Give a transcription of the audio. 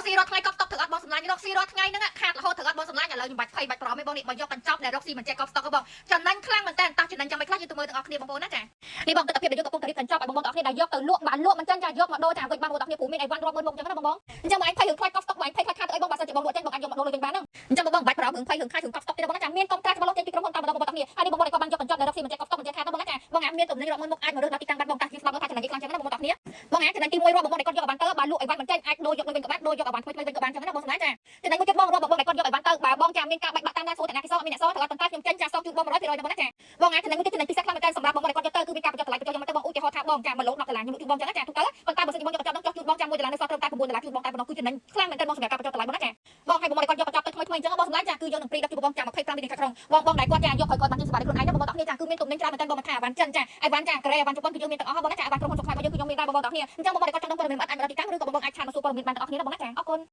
ស៊ីរាល់ថ្ងៃកប់ស្តុកត្រូវអត់បងសម្លាញ់រកស៊ីរាល់ថ្ងៃហ្នឹងខាតរហូតត្រូវអត់បងសម្លាញ់ឥឡូវខ្ញុំបាច់ភ័យបាច់ប្រមទេបងនេះមកយកកញ្ចប់ដែលរកស៊ីមិនចេះកប់ស្តុកបងចំណេញខ្លាំងមែនតើតោះចំណេញចាំមិនខ្លះយើងទៅមើលទាំងអស់គ្នាបងប្អូនណាចានេះបងទស្សនភាពដែលយើងកំពុងតែរៀបកញ្ចប់ឲ្យបងប្អូនទាំងអស់គ្នាដែលយកទៅលក់បានលក់មិនចឹងចាយកមកដូរចាវិញបានបងប្អូនទាំងអស់គ្នាព្រោះមានអីវ៉ាន់រាប់ម៉ឺនមុខចឹងណាបងបងអញ្ចឹងបងឯងភ័យរឿងខ្លាចកប់ស្តុកបងឯងភ័យខ្លាចខាតទៅអីបងបើសិនជាបងលក់ចេញបងអាចយកមកដូរលុយវិញបានហ្នឹងអញ្ចឹងបងបងបាច់ប្រមរឿងភ័យរឿងខាតរឿងកប់ស្តុកទេបងណាចាមានកុំត្រាច្បាស់លាស់ចេញពីក្រុមហ៊ុនតាមម្ដងបងប្អូនទាំងអស់គ្នាហើយនេះបងប្អូនក៏បានយកកញ្ចប់ដែលរកស៊ីមិនចេះកប់ស្តុកមិនចេះខាតបងណាចាបងអាចមានទំនិញរាប់ម៉ឺនមុខអាចមករើសដល់ទីតាំងបាត់បងតាយើងស្ដាប់ថាចំណេញខ្លាំងចឹងណាបងប្អូនទាំងអស់គ្នាបងអាចចំណេញទី1រាប់បងប្អូនដែលគាត់យកឲ្យបានទៅបើលក់អីវ៉ាន់មិនចេញអាចដូរយកលុយវិញក៏បានដូរយកឲ្យបានថ្មីថ្មីវិញក៏បានចឹងណាបងសម្លាញ់ចាចំណេញមួយទៀតបងរាប់បងប្អូនដែលគាត់យកឲ្យបានទៅបើបងចាមានការបាច់បាក់តាមដានសួរតាណាគេសអត់មានអ្នកសត្រូវអត់ប៉ុន្តែខ្ញុំចេញចាសងជូនបង100%ណាបងណាចាបងអាចចំណេញមួយទៀតចំណេញពិសេសខ្លាំងមែនទែនសម្រាប់បងប្អូនដែលគាត់យកទៅគឺមានការបញ្ចុះតម្លៃបញ្ចុះយកមកទៅបងឧទាហរណ៍ថាបងចា1ឡូ10ដុល្លារខ្ញុំលក់ជូនបងចឹងណាចាទូទៅប៉ុន្តែបើសិនជាបងយកកញ្ចប់ហ្នឹងចុះជូនបងចា1ដុល្លារនៅសល់ត្រឹមតែ9ដុល្លារជូនបងតែប៉ុណ្ណោះគឺចំណេញខ្លាំងមែនទែនបងសម្រាប់ការបញ្ចុះតម្លៃបងណាចាបងឲ្យបងប្អូនដែលគាត់យកកញ្ចប់ទៅថ្មីថ្មីអញ្ចឹងបងសម្លាញ់ចាគឺយកនឹងព្រីដល់ជូនបងចា25មីលីក្រុងបងបងដែលគាត់ចាយកឲ្យគាត់បានជិះសប្បាយខ្លួនឯងណាបងប្អូនទាំងគ្នាចាគឺមានទំនិញច្រើនមែនទែនបងមិនថាអីវ៉ាន់ចិនចាអីវ៉ាន់ចាកូរ៉េអីវ៉ាន់ជប៉ុនគឺយើងមានទាំងអស់បងណាចាអីវ៉ាន់ក្រុមហ៊ុនសុខខ្មែររបស់យើងគឺយើងមានដែរបងប្អូនទាំងគ្នាអញ្ចឹងបងប្អូនដែលគាត់ចង់ដឹងព័ត៌មានអាចមកដល់ទីតាំងឬក៏បងប្អូនអាច chat មកសួរព័ត៌មានបានទាំងអស់គ្នាណាបងណាចាអរគុណ។